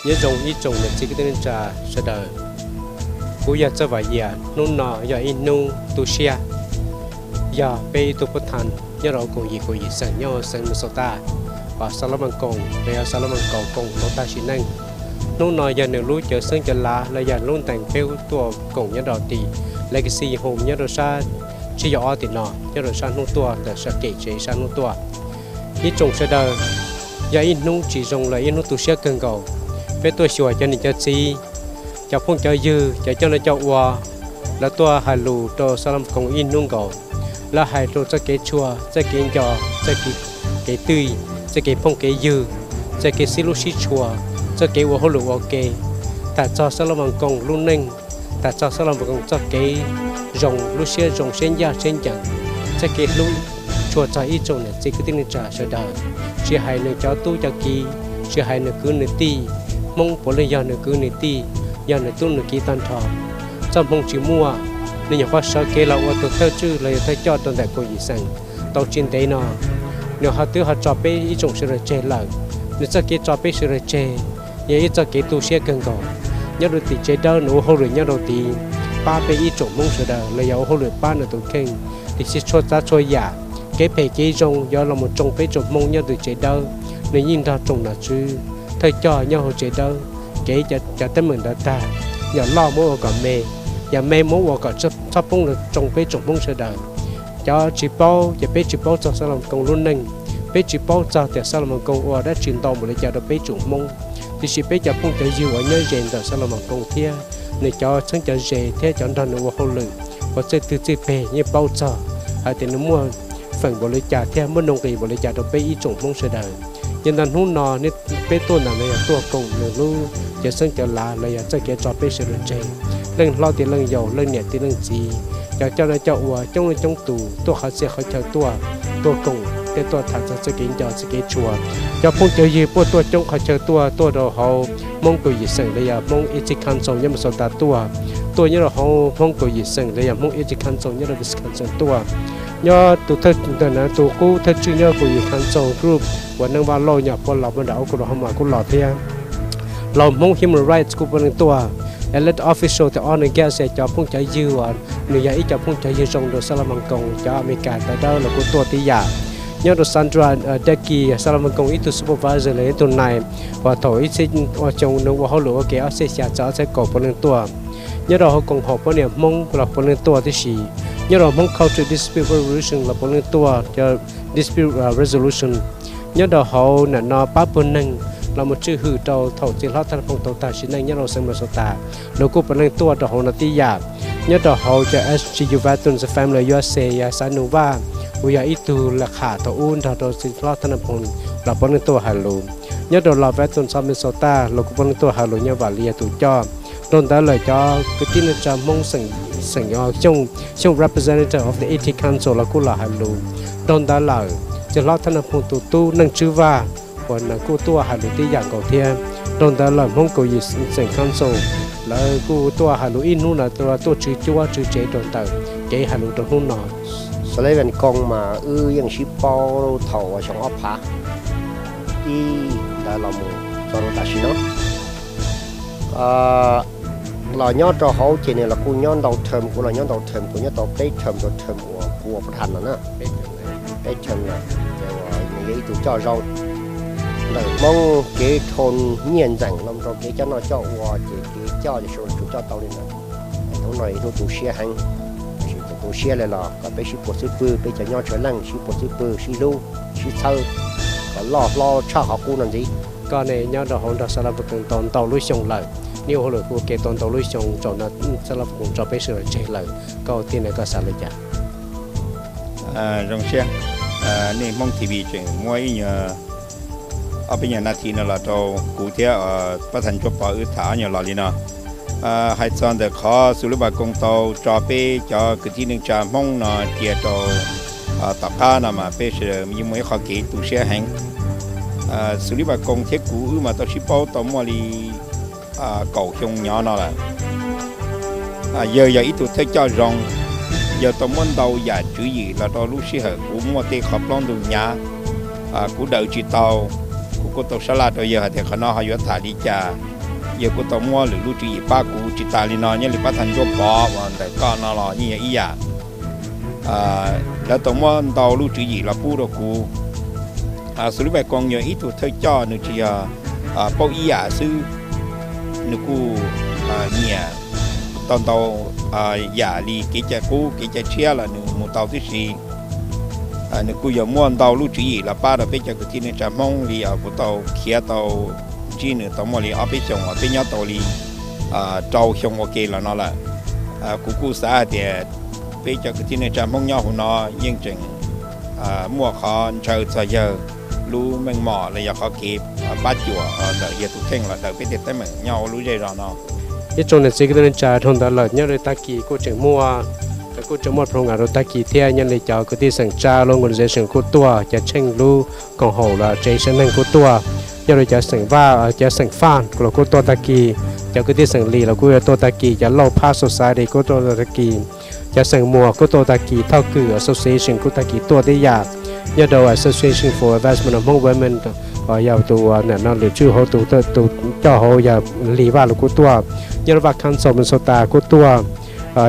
Nyob zoo ib tsoom niam txiv kwv tij neej tsa sawv daws. Kuv yog Txawj Vam Yias, hnub no yog ib hnub tu siab, yog peb ib tug pab thas nyob rau kaum yim kaum yim xeem nyob xeev Minnesota, uas Xab Lab Mas Koos los yog Xab Lab Mas Koos koom tau tag sim neej. Hnub no yog nws lub cawv xeeb cawv lav los yog lub ntees peb tuaj koom nyob rau tim Legacy Home nyob rau sab tsib yog ob tim no, nyob rau sab hnub tuaj, tawm sab kem tsev sab hnub tuaj. Ib tsoom sawv daws, yog ib hnub tsis zoo los ib hnub tu siab kawg nkaus. Peb tuaj xyuas cov niam cov txiv, cov phooj cov ywg, cov coj noj coj ua, lawv tuaj hais lus rau Xab Lab Mas Koos ib hnub nkaus. Lawv hais rau txoj kev tshua, txoj kev nco, txoj kev, kev twj, txoj kev phooj kev ywg, txoj kev sib hlub sib tshua, txoj kev ua hauj lwm ua ke, tham txog Xab Lab Mas Koos lub neej, tham txog Xab Lab Mas Koos txoj kev zoo, lub siab zoo siab ncaj siab ncees, txoj kev hlub tshua txog ib tsoom niam txiv kwv tij neej tsa sawv daws, tsis hais nws cov tub cov kiv, tsis hais nws kwv nws tij. Hmoob puav leej yog nws kwv nws tij, yog nws tub nws kiv tag nrho. Txoj hmoo tsis muaj, nws nyuam qhuav sawv kev los ua tus thawj tswj los yog thawj coj rau ntawm kaum yim xeem tau tsis ntev no. Nws ho twb ho tso peb ib tsoom sawv daws tseg lawm. Nws txoj kev tso peb sawv daws tseg yog ib txoj kev tu siab kawg nkaus. Nyob rau tim tsev dawb nws ua hauj lwm nyob rau tid, pab peb ib tsoom hmoob sawv daws los yog ua hauj lwm pab nws tus kheej. Tiam sis txhua tsav txhua yam, kev phem kev zoo yuav los mus tsoo peb tsoom hmoob nyob tim tsev dawb, nws yeej nrog tsoom nom tswv thawj coj nyob hauv tsev dawb. Kev cov teeb meem ntawd tag, yam loj muab ua kom me, yam me muab ua kom txhob poob los tsoo peb tsoom hmoob sawv daws. Cov tsis paub ces peb tsis paub txog Xab Lab Mas Koos lub neej, peb tsis paub txog tias Xab Lab Mas Koos ua dab tsi ntau npaum li cas rau peb tsoom hmoob. Tiam sis peb cov phooj cov ywg uas nyob ze ntawm Xab Lab Mas Koos thiab nws cov txheeb cov ze thiab cov nrog nws ua hauj lwm uas txij twg txij peg yeej paub txog hais tias nws muaj feem npaum li cas thiab muaj nuj nqis npaum li cas rau peb ib tsoom hmoob sawv daws. Ces ntawm hnub no peb tuaj ntawm no yog tuaj koom nws lub cawv xeeb cawv lav los yog txoj kev tso peb sawv daws tseg. Leej hlob thiab leej yau, leej niam thiab leej txiv, cov coj noj coj ua, coob leej coob tus tuaj qhov txhia qhov chaw tuaj, tuaj koom thiab tuaj tham txog txoj kev nco txoj kev tshua. Cov phooj cov ywg puab tuaj coob qhov chaw tuaj, tuaj rau hauv Hmoob kaum yim xeem los yog Hmoob Eighteen Council nyob Minnesota tuaj, tuaj nyob rau hauv Hmoob kaum yim xeem los yog Hmoob Eighteen Council nyob rau Wisconsin tuaj. Nyob tus thawj, tus qub thawj tswj nyob kaum yim council group uas Neej Vaj Lauj nyob puab los puab nram Oklahoma kuj los thiab. Los Hmoob Human Rights kuj puav leej tuaj. Elected official thiab honor guest, cov phooj cov ywg uas nws yog ib co phooj cov ywg zoo rau Xab Lab Mas Koos, cov Amelikas tawv dawb los kuj tuaj tib yam. Nyob rau Sandra Decky, Xab Lab Mas Koos ib tug supervisor los ib tug nais uas thaum ib txhiab ua xyoo nws ua hauj lwm ua ke ob txhiab xya txog ob txhiab kaum puav leej tuaj. Nyob rau hauv koom haum poj niam Hmoob los puav leej tuaj tib si. Nyob rau Hmoob Cultural Dispute Resolution los puav leej tuaj, cov dispute resolution. Nyob rau hauv nam no pab puag neeg los mus tswj hwm rau thaum txiv hlob Thaj Nab Phoom tau tag sim neej nyob rau xeev Minnesota, los kuj puav leej tuaj rau hauv no tib yam. Nyob rau hauv cov S G U Veterans Family U S A, yog Xav Nus Vaj uas yog ib tug le qham thaum ub nrog rau txiv hlob Thaj Nab Phoom los puav leej tuaj hais lus. Nyob rau los Veterans of Minnesota los kuj puav leej tuaj hais lus nyob Vam Lis yog tus coj. Rau ntawd lawm cov kwv tij neej tsa Hmoob xeem, Xyooj, Xyooj representative of the Eighteen Council los kuj los hais lus. Rau ntawd lawm txiv hlob Thaj Nab Phoom tus tub Neej Tswb Vaj uas nws kuj tuaj hais lus tib yam nkaus thiab. Rau ntawd lawm Hmoob kaum yim xeem council, lawv kuj tuaj hais lus ib hnub no, tuaj tswv cuab tswv tsev rau ntawm kev hais lus rau hnub no. Xav Lab Mas Koos mas wb yeej sib paub thaum uas xyoo ob phav ib ntawd los mus txog rau tam sim no. Los nyob rau hauv ces nws los kuj nyob ntau term, kuv los nyob ntau term, kuv nyob tau peb term rau term uas kuv ua pab thas no na. Peb term lawm, ces uas nws yog ib tug coj zoo ntawm Hmoob kev dhau nyiaj ntxeem los rau kev coj noj coj ua, ces kev coj ces zoo li tus coj tau li ntawd. Hnub no ib hnub tu siab heev, tab sis txawm tu siab li los kom peb sib puag xwb pwg, peb cov nyob tshav leej sib puag xwb pwg, sib hlub sib txhawb kom loj hlob tshaj qhov qub no ntxiv. Koj ne nyob rau hauv nrog Xav Lab Mas Koos tau ntau lub xyoo lawm, nej ua hauj lwm ua ke tau ntau lub xyoo, zaum no Xav Lab Mas Koos tso peb sawv daws tseg lawm, koj ua tij no koj xav li cas? Zoo siab, nej Hmoob T V tseem muab ib nyuag, ob peb nyuag nas this no los rau kuv thiab pab thas Ntsuab Pov wb tham ob nyuag los li no. Hais txog ntawm qhov Xav Lab Mas Koos tau tso peb cov kwv tij neej tsa Hmoob no cia rau tom qab no mas peb sawv daws yeej muaj ib qho kev tu siab heev. Xav Lab Mas Koos thiab kuv wb mas tau sib paub tau muaj li kaum xyoo nyob no lawm. Yawg yog ib tug thawj coj zoo, yawg tau muab ntau yam tswv yim los rau lub sij hawm kuv muaj tej qhov plaub ntug hnyav, kuv daws tsis tau, kuv kuj tau sab laj rau yawg hais tias qhov no ho yuav tham li cas. Yawg kuj tau muab lwm lub tswv yim pab kuv tsis tas li no, nyob li pab thaj Ntsuab Pov uas ntawm koj no los yeej yog ib yam. Lawv tau muab ntau lub tswv yim los pub rau kuv. Xus Lib Vais Koos yog ib tug thawj coj, nws tsis yog paub ib yam xwb, nws kuj nyiam tau ntau yam li kev cai qub kev cai tshiab los nws mus tau tib si. Nws kuj yog muaj ntau lub tswv yim los pab rau peb cov kwv tij neej tsa Hmoob li kuv tau khiav tau ntsib nws tau muaj li ob peb xyoos uas peb nyob tau li rau xyoo ua ke los no lawm. Kuv kuj xav hais tias peb cov kwv tij neej tsa Hmoob nyob hauv no yeej tseem muaj qhov ntshaw txog yawg lub meej mom los yog qhov kev pab cuam ntawm yawg tus kheej los daws peb tej teeb meem nyob hauv lub zej zos no. Ib tsoom niam txiv kwv tij neej tsa, dhau ntawd lawm nyob rau tag kis kuj tseem muaj, kuj tseem muaj program rau tag kis thiab. Nyob li cov kwv tij xeem Tsab lub organization kuj tuaj, cov tsheej lub koom haum los tsev saib neeg kuj tuaj. Nyob rau cov xeem Vaj, cov xeem Faj los kuj tuaj tag kis, cov kwv tij xeem Lis los kuj yuav tuaj tag kis, cov Lauj Phab Society kuj tuaj tag kis, cov xeem Muas kuj tuaj tag kis, Thoj Kwm Association kuj tag kis tuaj tib yam. Nyob rau Association for Advancement of Hmong Women, yog tus nim no lwm tswj hauv tus coj hauv yog Lis Vaj los kuj tuaj. Nyob rau Vaj Council Minnesota kuj tuaj,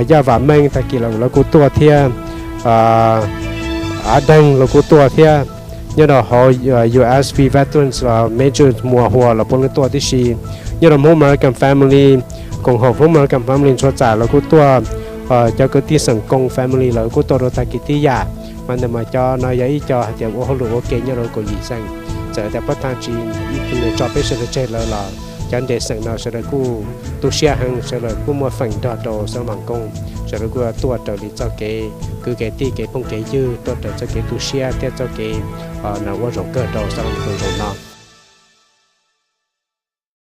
Yaj Vam Meej tag kis los lawv kuj tuaj thiab, Av Deeg los kuj tuaj thiab. Nyob rau hauv U S V Veterans los Major Muas Huas los puav leej tuaj tib si. Nyob rau Hmoob American Family, koom haum Hmoob American Family ntxhua txam los kuj tuaj. Cov kwv tij xeem Koo family los kuj tuaj rau tag kis tib yam. Mas ntawm mas cov no yog ib co hais tias ua hauj lwm ua ke nyob rau kaum yim xeem. Txawm tias pab thaj tsis, ib tug nws tso peb sawv daws tseg lawm los cov ntawm xeem no sawv daws kuj tu siab heev, sawv daws kuj muaj feem nrog rau Xab Las Mas Koos, sawv daws kuj tuaj raws li txoj kev kwv kev tij kev phooj kev ywg, tuaj raws txoj kev tu siab thiab txoj kev ua zaum kawg rau Xab Las Mas Koos zaum no.